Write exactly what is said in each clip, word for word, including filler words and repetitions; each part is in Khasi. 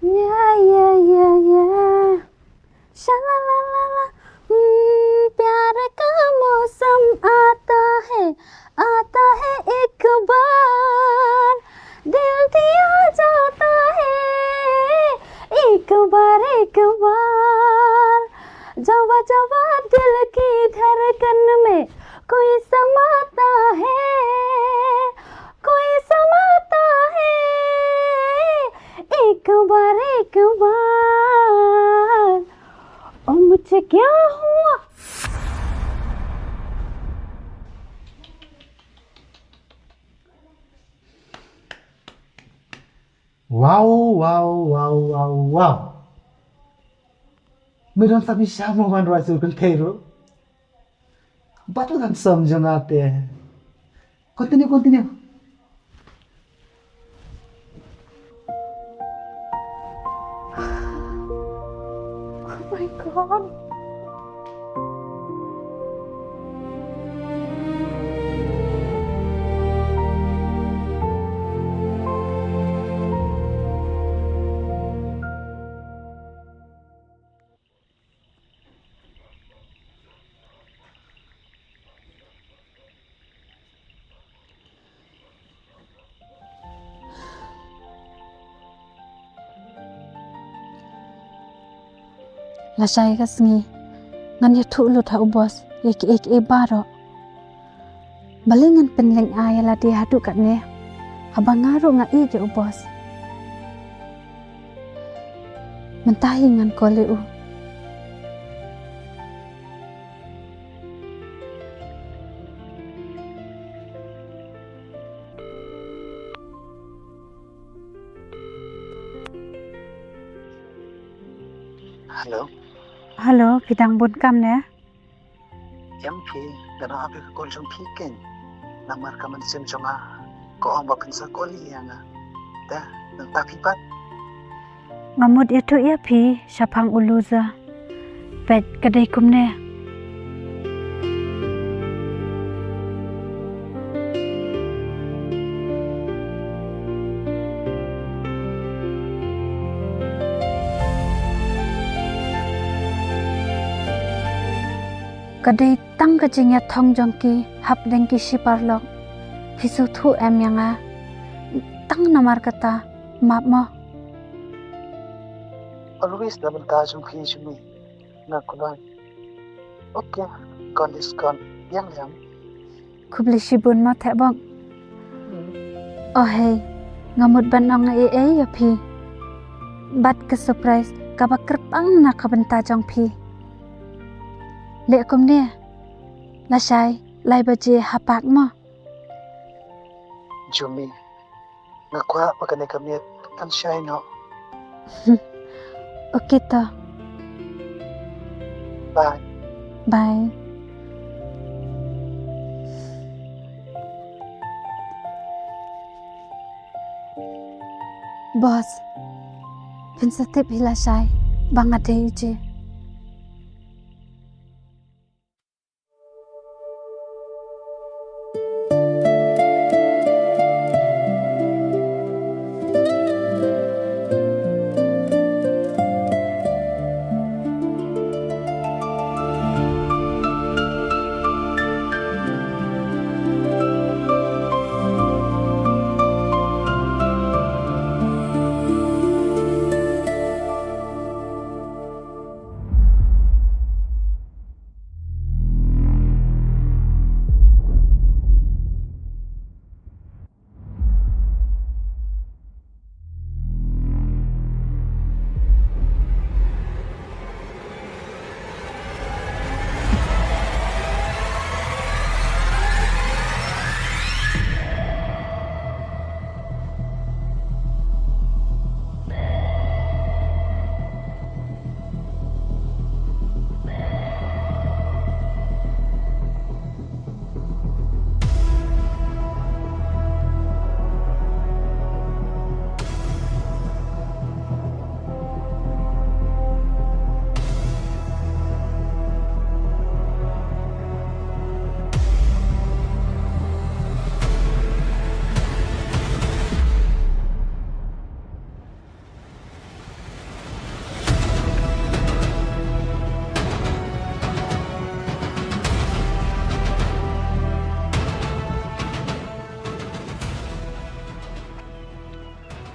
या या या या। शा ला ला ला ला। हम्म, प्यार का मौसम आता है, आता है एक बार, दिल दिया जाता है एक बार, एक बार। जवा जवा दिल की धड़कन में कोई समाता है, कोई समाता है, एक बार, एक बार। ओ मुझे क्या हुआ? Wow, wow, wow, wow, wow. Me don sa pisa mo ban rwai sur kan thero. Batu kan som jong ate. Continue, continue. Oh my God. Lashai, ka sngi ngan ïathuh lut ha u boss ïa kiei kiei baroh. Balei ngan pynlong ïa lade haduh katne? Haba nga ruh nga ïeit ïa u boss. Mynta hi ngan call ïa u. Hello. Hello, phi dang bun kam ne? Em phi, nga dang ap ïa ka call jong phi kein. Namar ka mynsiem jong nga ka ong ba phin sa call ïa nga. Te nangta phi pat? Nga mut ïathuh ïa phi shaphang u Loser. Peit ka dei kumne. Ka dei tang ka jingïathong jong ki hapdeng ki shi paralok. Phi sngewthuh em ïa nga? Tang namar kata, map mo. Always na bynta jong phi Jumi, nga kyrpad. Okay, kon dis kon biang liang. Khublei shibun mo Thehbok. Oh hei, nga mut ban ong ei ei ïa phi. Bad ka surprise kaba kyrpang na ka bynta jong phi. Leh kumne, lashai lai baje ha park mo. Jumi, nga kwah ba kane ka miet kan shai noh. Okay to. Bye. Bye. Boss, phin sa tip hi lashai ba nga dei u Ji.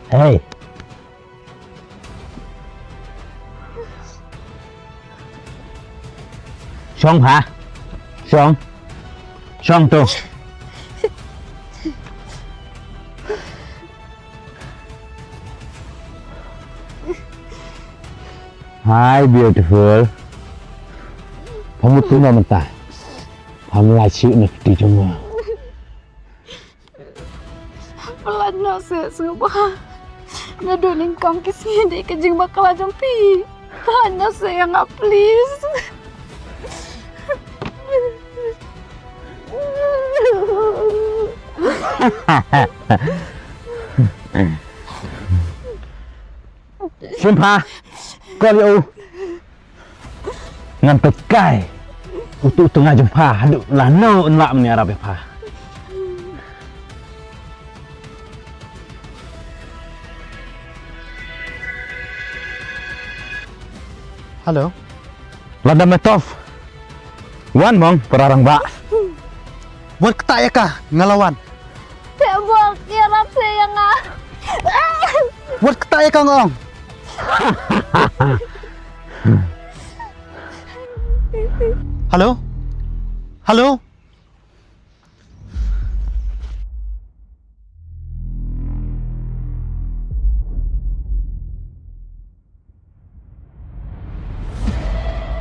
Hey. Shong ha. Shong. Shong to. Hi, beautiful. Pha mut kumno mynta? Pham lai shuh na kti jong nga. Pynlait noh seh sngewbha. Naduh nyngkong ki sngi dei ka jingbakla jong phi. Pynlait noh seh ïa nga, please. Shim bha. Call ïa u. Ngan peit kai utu u tnga jong pha haduh lano un lah mynta ïarap ïa pha. Hello. Lada me tough. Wan mong para rangbah. Wat ktah ïa ka, nga la wan. Te bok ïarap seh ïa nga. Wat ktah ïa ka, nga ong. Hello? Hello?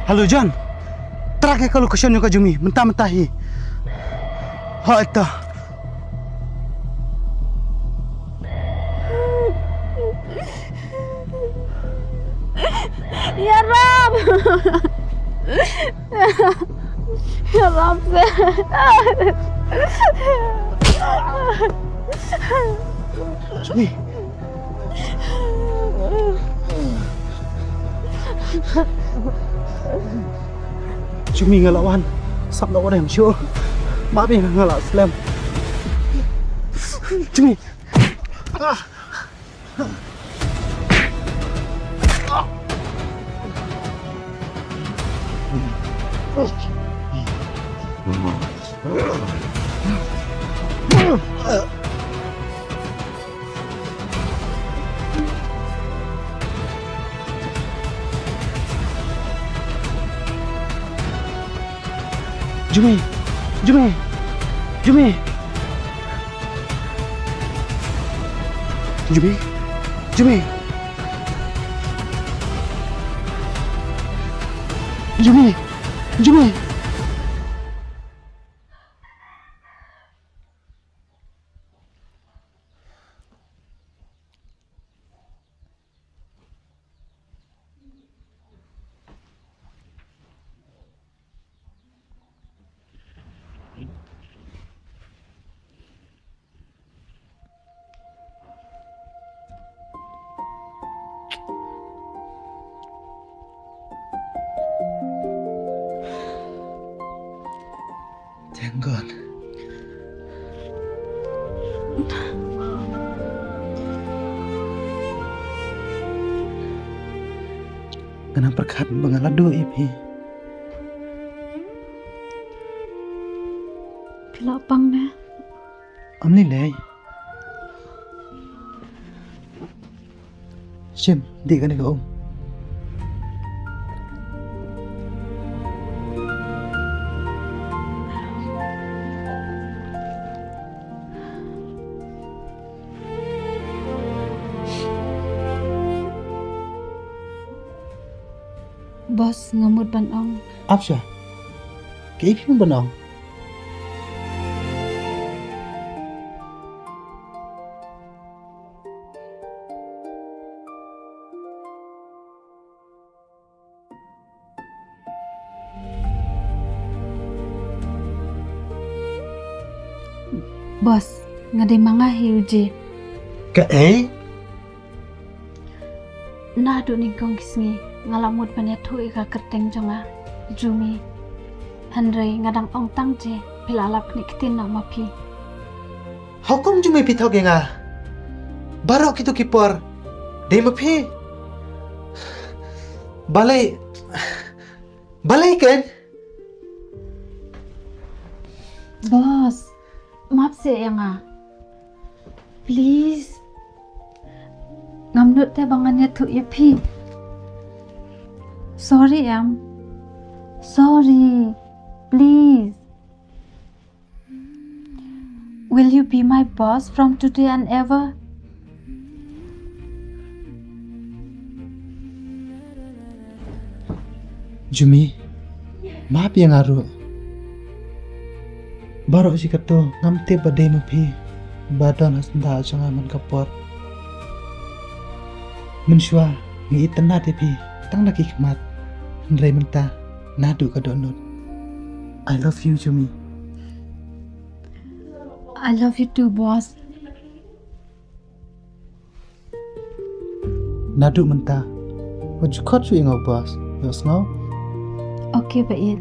Hello John. Track ïa ka location jong ka Jumi mynta mynta hi. Hooid to. Ïarap. Ïarap seh. Jumi. Jumi, nga la wan. Sap noh wat em shuh. Map ïa nga, nga la slem. Jumi. Jumi! Jumi! Jumi! Jumi! Jumi! Jumi! Jumi! Thank God. Nga nang pyrkhat ba nga la duh ïa phi. Phi la pang ne? Ym lei lei. Shim, dih kane ka um. Boss, nga mut ban ong. Ap sha. Kaei phi mut ban ong? Boss, nga dei ma nga hi u Jay. Kaei? Naduh nyngkong ki sngi nga la mut ban ïathuh ïa ka kyrteng jong nga, Jumi. Hynrei nga dang ong tang Jay, phi la lap kane ka ktien noh ma phi. How come Jumi phi thok ïa nga? Baroh kito ki por dei ma phi. Balei, balei kan? Boss, map seh ïa nga. Please. Ngam nud te ba ngan ïathuh ïa phi. Sorry em. Sorry. Please. Will you be my boss from today and ever? Jumi, map ïa nga ruh. Baroh shi kato ngam tip ba dei ma phi ba don ha syndah jong nga man ka por. Mynshuwa nga itynnad ïa phi tang na ki khmat, hynrei mynta naduh ka dohnud. I love you, Jumi. I love you too, boss. Naduh mynta wat ju khot shuh ïa nga u boss, ïohsngew? Okay, Bah Ïeit.